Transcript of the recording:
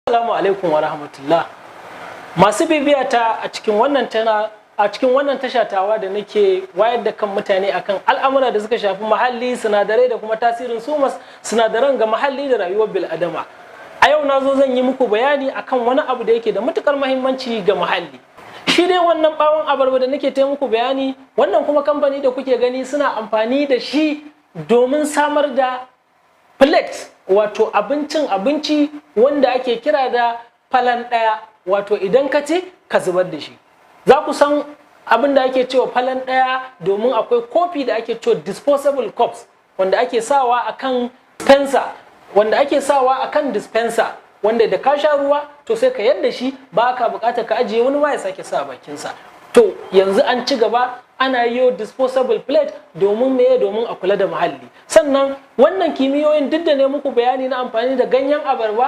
Assalamu alaikum wa rahmatullah. Masu bibiya ta a cikin wannan tasha tawa da nake wayar da kan mutane akan al'amura da suka shafi muhalli, sinadarai da kuma tasirin su sinadaran ga muhalli da rayuwar bil'adama. A yau na zo zan yi muku bayani akan wani abu da yake da matukar muhimmanci ga muhalli. Shi dai wannan bawon abarba da nake ta muku bayani, wannan kuma kamfani da kuke gani suna amfani da shi domin samar da plate, wato abincin abinci wanda ake kira da falan ɗaya, wato idan ka ci ka zubar da shi. Za ku san abin da ake cewa falan ɗaya domin akwai kofi da ake cewa disposable cups wanda ake sawa akan dispenser, wanda ake sawa akan dispenser, wanda da ka sha ruwa to sai ka yadda shi, ba ka bukatar ka ajiye wani ma ya sake sa bakinsa. To yanzu an ci gaba, ana yi disposable plate domin meye? Domin a kula da muhalli. Sannan wannan kimiyoyin duk da ne muku bayani na amfani da ganyen abarba.